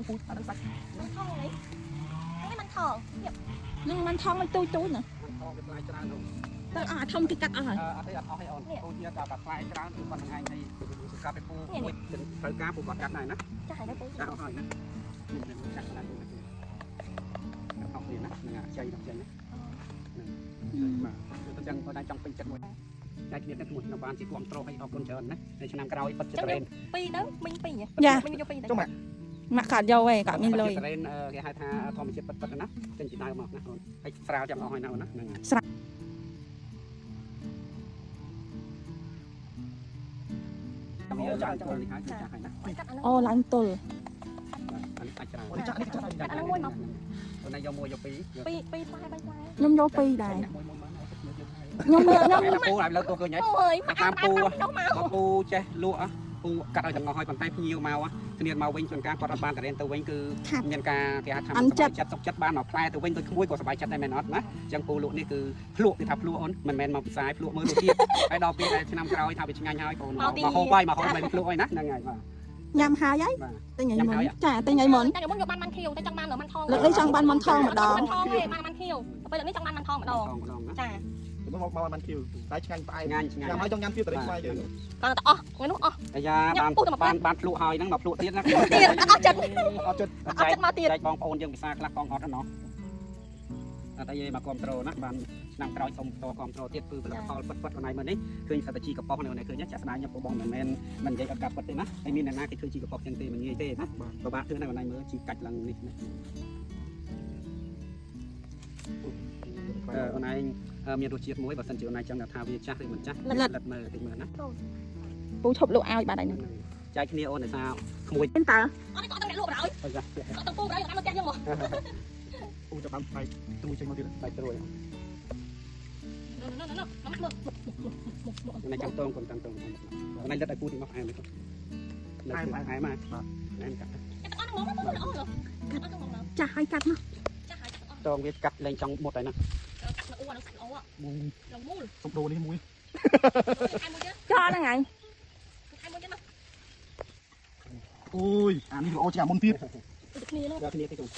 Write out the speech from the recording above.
ហ្នឹងពូអាហ្នឹងសាច់ มันថងនេះនេះมันថង នឹងมันថងឲ្យទូចទូចណា มันថងវាផ្លែច្រើនអូន ទៅអស់អាធំគេកាត់អស់ហើយ អត់ទេអត់អស់ទេអូនពូជាតែផ្លែច្រើនគឺប៉ុណ្្នឹងឯងហើយសម្រាប់ឲ្យពូមួយត្រូវការពូគាត់កាត់ដែរណា ចាស់ហើយពូ ចាស់អស់ហើយណាចាស់ណាស់អស់គ្នាណាហ្នឹងចៃដល់ចៃណាបាទអញ្ចឹងគាត់តែចង់ពេញចិត្តមួយតែគ្នាទឹកមួយនៅបានជាគ្រប់គ្រងឲ្យអរគុណច្រើនណានៅឆ្នាំក្រោយពិតជាត្រេន ពីរទៅមីងពីរមីងយកពីរទៅ ចុះម៉ាក់ ម៉ាក់កាត់យកឯងកាត់មានលុយ ត្រេនគេហៅថាធម្មជាតិពិតពិតណាចេញពីដើមមកណាអូនហើយស្រាលចាំអស់ហើយណាអូនណាហ្នឹង ស្រាល ចាស់ចាស់នេះហើយចាស់ហើយណា កាត់អាហ្នឹង អូឡើងទល់ អានេះអាចច្រើន អូនេះចាក់នេះចាក់ កាត់អាហ្នឹងមួយមក អូនយកមួយយកពីរ ពីរពីរផ្លែបីផ្លែ ខ្ញុំយកពីរដែរ មួយមួយមក ខ្ញុំខ្ញុំ ពូឲ្យលើកទោះឃើញហើយ អូយមក តាមពូ នោះមក ពូចេះលក់ពូកាត់ឲ្យទាំងអស់ហើយប៉ុន្តែភ្ញៀវមកគ្នាមកវិញជួនកាលគាត់អត់បានតរៀនទៅវិញគឺមានការគេហៅថាសប្បាយចិត្តសុខចិត្តបានមកផ្លែទៅវិញដូចក្មួយក៏សប្បាយចិត្តដែរមែនអត់ណាអញ្ចឹងពូលក់នេះគឺភ្លក់គេថាភ្លក់អូនមិនមែនមកផ្សាយភ្លក់មើលរសជាតិហើយដល់ពេលដែលឆ្នាំក្រោយថាវាឆ្ងាញ់ហើយបងមកហូបហើយមកហូបមិនភ្លក់អីណាហ្នឹងហើយបាទ ញ៉ាំហើយហើយតែថ្ងៃមុនចាតែថ្ងៃមុន តែថ្ងៃមុនយកបានมันខៀវតែចង់បានมันថង លើកនេះចង់បានมันថងម្ដង มันថងទេបានมันខៀវទៅពេលលើកនេះចង់បានมันថងម្ដង ម្ដងណា ចា មកមកបានខៀវតែឆ្ងាញ់ផ្អែម ឆ្ងាញ់ឆ្ងាញ់ ញ៉ាំហើយចង់ញ៉ាំទៀតតែខ្លាយយើង គាត់តែអស់ថ្ងៃនោះអស់ អាយ៉ាបានបានបានភ្លក់ហើយហ្នឹងមកភ្លក់ទៀតណា ទៀតអស់ចិត្ត អត់ចិត្ត អស់ចិត្តមកទៀត ចែកបងប្អូនយើងភាសាខ្លះកងអត់ណោះអត់អីទេមកគ្រប់ត្រូលណាបានឆ្នាំក្រោយសូមបន្តគ្រប់ត្រូលទៀតគឺផលិតផលពិតពិតអូនឯងមើលនេះឃើញសត្វតែជីកប៉ុសនេះអូនឯងឃើញចាក់ស្ដាយខ្ញុំបងមិនមែនមិននិយាយអត់កាប់ពិតទេណាហើយមានអ្នកណាគេធ្វើជីកប៉ុសចឹងទេមិនងាយទេណាពិបាកធ្វើណាអូនឯងមើលជីកាច់ឡើងនេះណាអូនឯងមានរសជាតិមួយបើសិនជាអូនឯងចង់ថាវាចាស់ឬមិនចាស់លិតមើលតិចមើលណា ពូឈប់លក់ឲ្យបាត់ហើយហ្នឹង ចែកគ្នាអូនដោយសារក្មួយ តើ អត់ទេគាត់ទាំងអ្នកលក់បណ្ដោយ អាយ៉ា គាត់ទាំងពូបណ្ដោយតាមផ្ទះយើងមក ពូចាប់បានផ្លែត្រួយចេញមកទៀត បាយត្រួយ នោះនោះនោះមកមើល អូនឯងចាំតងកុំតាមតងអូនឯងលិតឲ្យពូទីមកអែមនេះអែមអែមអែមកាត់ តែអស់ហ្នឹងមកមកអូនកាត់អស់ហ្នឹងមក ចាស់ហើយកាត់មក ចាស់ហើយអស់ តងវាកាត់លែងចង់មុតហើយណា កាត់មកអូអាហ្នឹងសាច់ល្អ មួយ ឡើងមូល សុំដូរនេះមួយ ថែមមួយទៀត ចោលហ្នឹងហើយ ថែមមួយទៀតមក អូយអានេះល្អជាងអាមុនទៀត ដូចគ្នានោះ ដល់គ្នាទេកូន